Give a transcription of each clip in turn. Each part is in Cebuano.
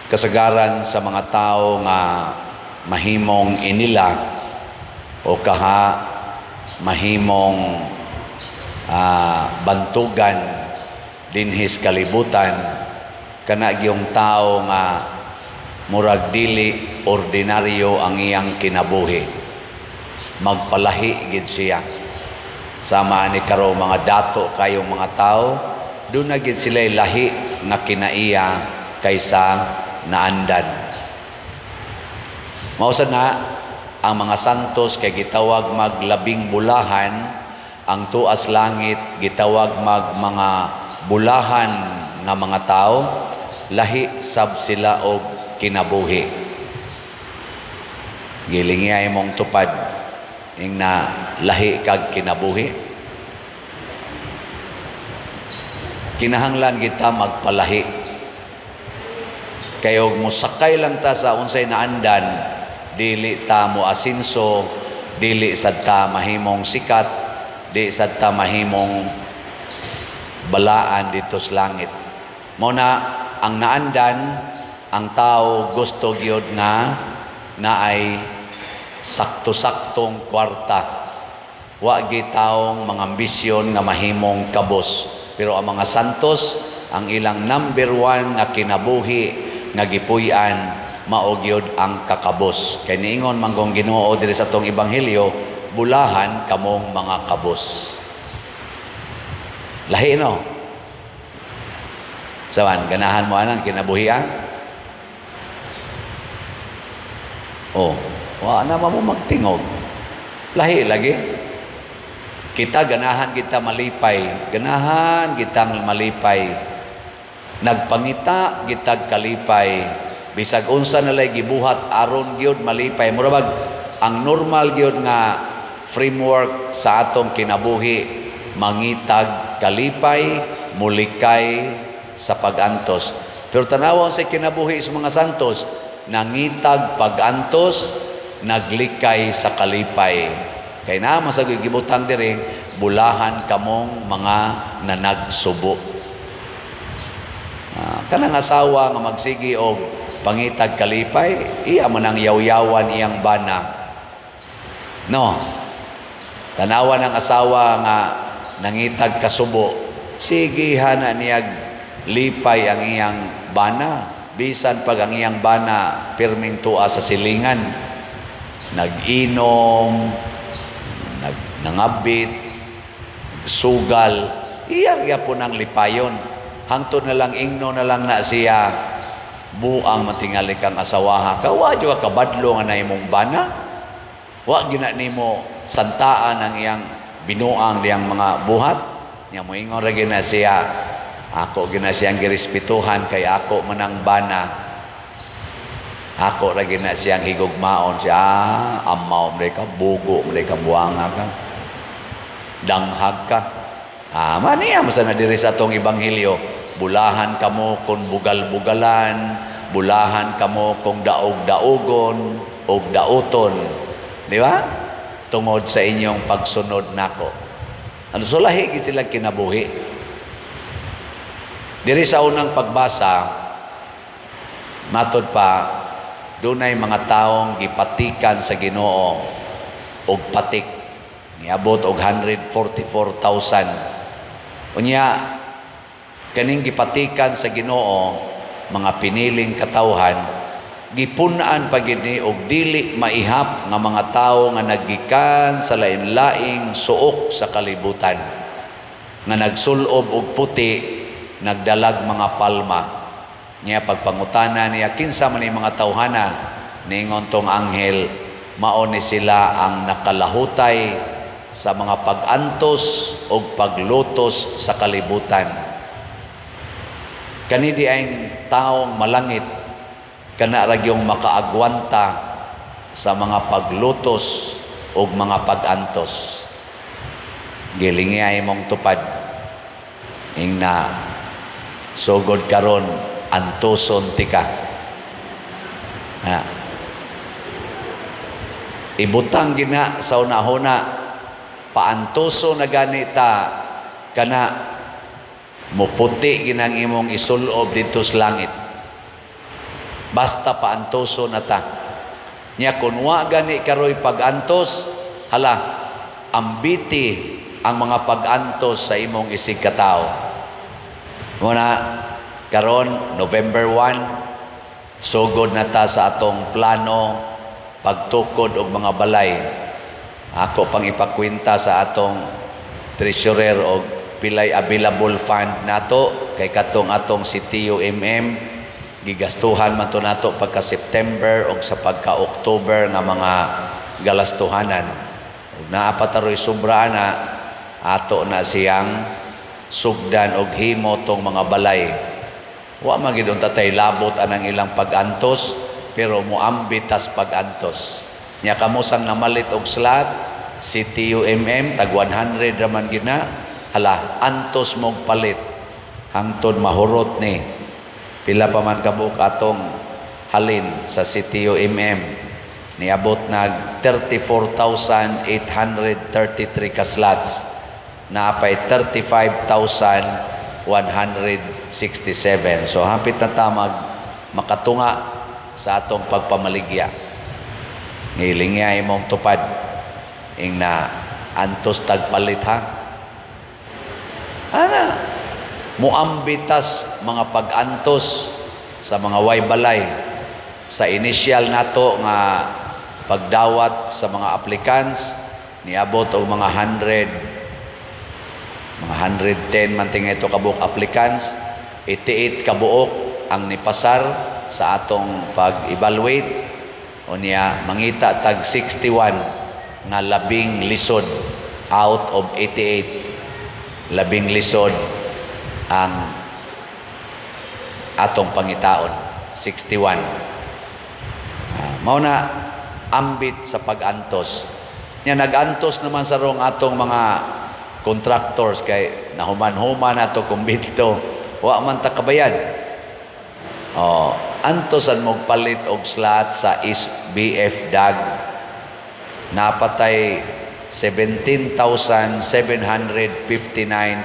Kasagaran sa mga tao nga mahimong inila o kaha mahimong bantugan dinhis kalibutan, kana gyung tao nga murag dili ordinaryo ang iyang kinabuhi, magpalahi gid siya. Sama ni karong mga dato kayong mga tao, duna gid sila lahi nga kinaiya kaysa naandan. Mao sad na ang mga santos kay gitawag maglabing bulahan, ang tuas langit gitawag mag mga bulahan nga mga tao, lahi sab sila og kinabuhi. Gilingi imong tupad ing na lahi kag kinabuhi. Kinahanglan kita magpalahi. Kay og mosakay lang ta sa unsay naandan, dili ta mo asinso, dili sad ta mahimong sikat, di sad ta mahimong balaan dito sa langit. Mao na ang naandan, ang tao gusto gyud nga naay sakto-saktong kwarta. Wa gi taong mga ambisyon nga mahimong kabos. Pero ang mga santos, ang ilang number one nga kinabuhi nga gipuy-an, mao gyud ang kakabos. Kay niingon man gong Ginoo diri sa atong ebanghelyo, "Bulahan kamong mga kabos." Lahi, no? Sawan, ganahan mo anang kinabuhi? Oh, wa na mo magtingog. Lahi lagi. Kita ganahan kita malipay, ganahan kitang malipay. Nagpangita gitag kalipay. Bisag unsa na lay gibuhat aron gyud malipay. Mura bag ang normal gyud nga framework sa atong kinabuhi, mangitag kalipay, mulikay sa pagantos. Pero tanawa sa kinabuhi sa mga santos, nangitag pagantos, naglikay sa kalipay. Kay naa man sa gibutang diri, "Bulahan kamong mga nanagsubo." Kanang asawa nga magsigi og pangitag kalipay, iya man ang yaw-yawan iyang bana. No. Tanawa ng asawa nga nangitag kasubo, sige hana niyag lipay ang iyang bana. Bisan pag ang iyang bana pirming tuwa sa silingan, nag-inom, nangabit, sugal, iya po ng lipayon. Hangtod na lang ingno na lang na siya, "Buang matingali kang asawaha ka, wa ka kabadlo nga na imong bana. Wa gina nimo santaan ang iyang binuang diyang mga buhat." Nya moingon ra gina siya, "Ako gina siyang girespetuhan kay ako manang bana. Ako ra gina siyang higugmaon siya." "Ah, amaw mo ka, bugo mo ka, buanga ka. Danghag ka." Ah, maniya masa na diri sa atong ebanghelyo, "Bulahan kamo kung bugal-bugalan, bulahan kamo kung daog-daogon og dauton." Di ba? Tungod sa inyong pagsunod nako. Ano, so lahi gid sila kinabuhi. Diri sa unang pagbasa, matod pa, dunay mga taong gipatikan sa Ginoo og patik. Niabot og 144,000. Unya, kaning gipatikan sa Ginoo, mga piniling katawhan, gipun-an pa gid ni og dili maihap nga mga tawo nga naggikan sa lain-laing suok sa kalibutan, nga nagsulob og puti, nagdalag mga palma. Niya pagpangutana niya, "Kinsa man ni mga tawhana?" Niingon tong anghel, "Mao ni sila ang nakalahutay sa mga pag-antos o paglutos sa kalibutan." Kani di ay taong malangit, kana ra gyung makaagwanta sa mga paglutos o mga pag-antos. Gilingi ay mong tupad ing na sugod karon antoson tika. Ha. Ibutang gina sa unahuna, paantoso na ganita kana muputi ginang imong isulob dito sa langit. Basta paantoso na ta. Nya kun wa gani karoy pag-antos, hala, ambiti ang mga pag-antos sa imong isig katao. Muna, karon November 1, sugod na ta sa atong plano pagtukod og mga balay. Ako pang ipakwenta sa atong treasurer og pilay available fund nato kay katong atong si TUMM gigastuhan man to nato pagka September og sa pagka October nga mga galastuhanan. Ug naa pa taroy sobra na, ato na siyang sugdan og himo tong mga balay. Wa man gid unta tay labot anang ilang pag-antos, pero muambit tas pag-antos. Nya kamo sang namalit og slot si TUMM, tag 100 raman gid na, hala, antos mog palit hangtod mahurot ni. Pila pa man kabuok atong halin sa CTUMM? Niabot nag 34,833 ka slots, naapay 35,167. So hapit na ta mag makatunga sa atong pagpamaligya. Ngilingya imong tupad, ing na antos tagpalit ha. Ana muambitas mga pag-antos sa mga way balay. Sa initial nato nga pagdawat sa mga applicants, niabot og mga 100, mga 110 man tinga ito kabuok applicants. 88 kabuok ang nipasar sa atong pag-evaluate. Unya mangita tag 61 nga labing lisod out of 88. Labing lisod ang atong pangitaon, 61. Mao na, ambit sa pag-antos. Nya nag-antos naman sa rong atong mga contractors kay nahuman-human ato kumbinto, wa man ta kabayad. Oh, antosan mo palit og slot sa SBF DAG. Napatay 17,759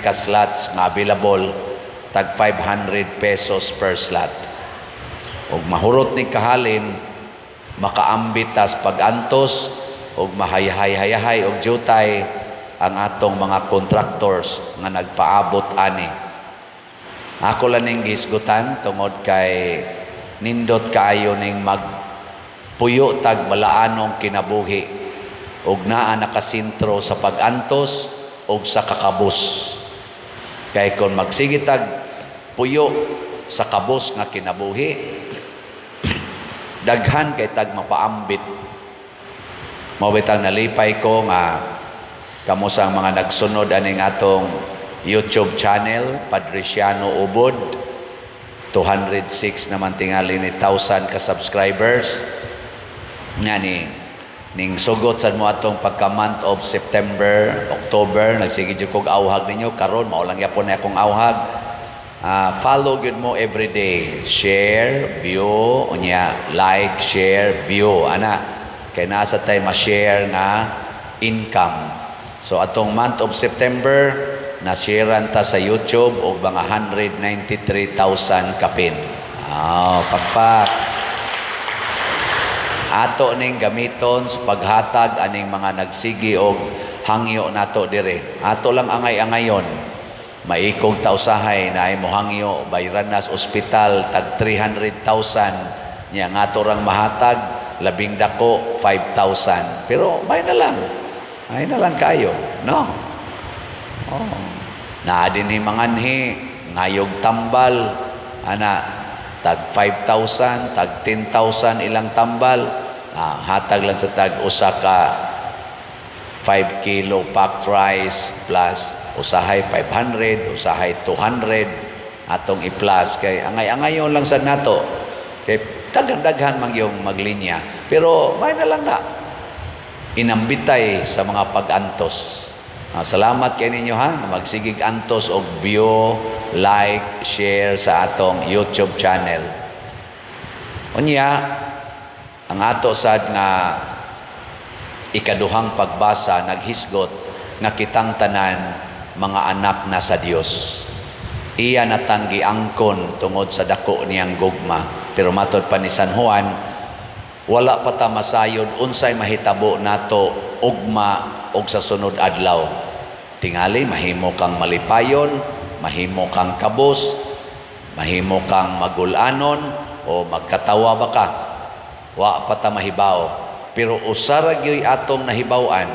ka slots nga available, tag 500 pesos per slot. Ug mahurot ni kahalin, makaambit tas pag-antos ug mahayhay-hayahay og jutay ang atong mga contractors nga nagpaabot ani. Ako lang ning gisgutan tungod kay nindot kaayo ning magpuyo tag balaanong kinabuhi ug naa nakasentro sa pag-antos ug sa kakabos. Kay kon magsige tag puyo sa kabos nga kinabuhi, daghan kay tag mapaambit. Mao bitang nalipay ko nga kamo sa mga nagsunod aning atong YouTube channel, Padriciano Ubod. 206 naman tingali ni thousand ka subscribers. Nga ni ning sugot sad mo atong pagka month of September, October, nagsige jud kog awhag ninyo. Karon mao lang yapon na akong awhag. Follow gyud mo every day. Share, view, unya like, share, view ana. Kay nasa tay ma-share nga income. So atong month of September, na-sharean ta sa YouTube og mga 193,000 kapin. Ah, pakpak. Ato ning gamiton sa paghatag aning mga nagsigi og hangyo nato dire. Ato lang angay-angayon. Maikog ta usahay na ay mohangyo bayran nas ospital tag 300,000, nya nga ato rang mahatag labing dako 5,000, pero may na lang, ay na lang kayo, no? Oh, naa din ni manganhi ngayog tambal ana, tag 5,000, tag 10,000 ilang tambal. Hatag lang sa tag usa ka 5 kilo packed rice plus usahay 500, usahay 200 atong i-plus kay angay-angayon lang sad nato kay daghan-daghan man yung maglinya, pero may na lang na inambitay sa mga pag-antos. Salamat kay ninyo ha, magsigig antos og view, like, share sa atong YouTube channel. Unya, ang ato sad nga ikaduhang pagbasa naghisgot nga kitang tanan mga anak na sa Dios. Iya natang giangkon tungod sa dako niyang gugma. Pero matod pa ni San Juan, wala pa ta masayod unsay mahitabo nato ugma og sa sunod adlaw. Tingali mahimo kang malipayon, mahimo kang kabos, mahimo kang magulanon o magkatawa ba ka. Wa pa ta mahibaw. Pero usa ra gyoy atong nahibaw-an,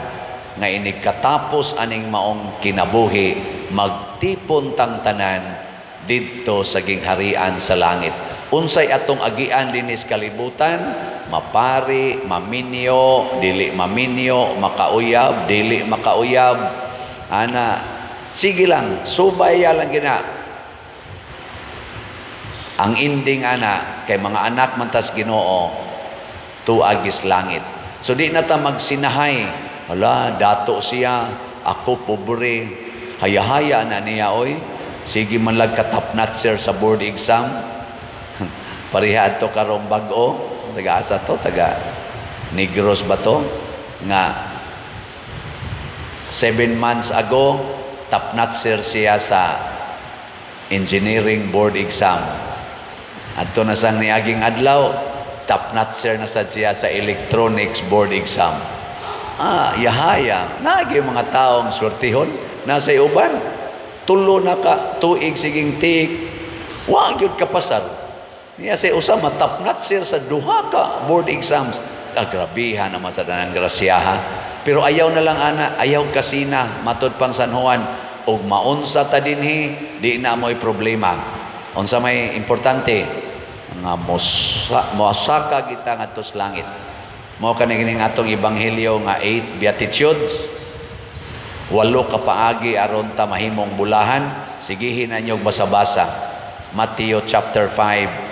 nga inig katapos aning maong kinabuhi, magtipon tang tanan didto sa gingharian sa langit. Unsay atong agian dinis kalibutan, mapari, maminyo, dili maminyo, makauyab, dili makauyab, ana, sige lang, subay lang gina. Ang ending ana, kay mga anak man tas Ginoo, tuagis langit. So di na ta magsinahay. Hala, dato siya, ako pobre. Hayahaya na niya, oy. Sige man lang ka top notcher sa board exam. Pareha ato karong bag-o. Taga asa to, taga Negros ba to? Nga 7 months ago, top notcher siya sa engineering board exam. Adto na sang niaging adlaw, top notcher na sad siya sa electronics board exam. Ah, yahaya. Nagi mga taong swertihon. Nasa uban. 3 na ka tuig siging tik. Wa gyud kapasar. Niya say usa ma-top notcher sa duha ka board exams. Ah, grabihan naman sa danang grasyaha. Pero ayaw na lang ana, ayaw kasina, matod pang San Juan, ug maunsa ta dinhi, di na mo'y problema. Unsa may importante nga mosaka kita ngadto sa langit. Mao kani kining atong ebanghelyo nga eight beatitudes. Walo ka paagi aron ta mahimong bulahan. Sigihin na niyo basa-basa. Matthew chapter 5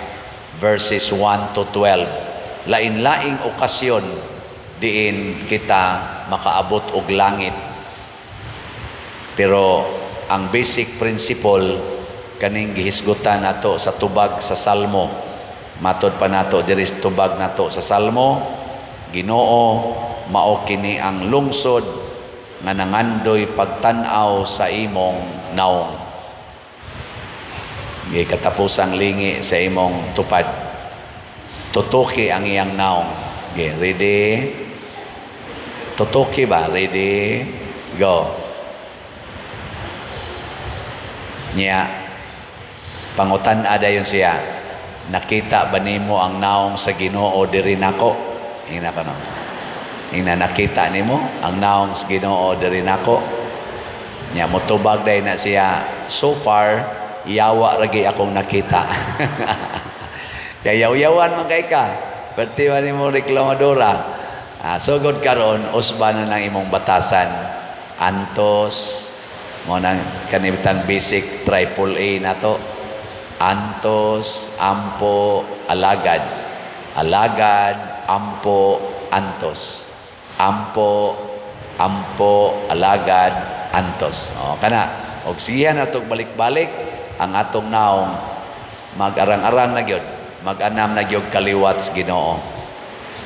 verses 1 to 12. Lain-laing okasyon diin kita makaabot og langit. Pero ang basic principle kaning gihisgutan nato sa tubag sa Salmo. Matod pa nato diri sa tubag nato sa Salmo, Ginoo, mao kini ang lungsod nga nangandoy pagtan-aw sa imong naong. Gikatapusang lingi sa imong tupad. Tutuki ang iyang naong. Okay, ready? Tutuki ba? Ready? Go. Niya, pangutan dayon siya, "Nakita ba nimo ang naong sa Ginoo diri nako?" Ingna ko no. Ingna, "Nakita nimo ang naong sa Ginoo diri nako?" Nya motubag day na siya, "So far yawa ragi akong nakita." Kay yaw-yawan man kay ka. Perti man nimo reklamadora. Ah, sugod karon usba na nang imong batasan. Antos mo nang kanibitang basic triple A nato. Antos, ampo, alagad. Alagad, ampo, antos. Ampo, ampo, alagad, antos. O, kana. Og siya na itong balik-balik, ang atong naong mag-arang-arang na gyud, mag-anam na gyud kaliwat sa Ginoo.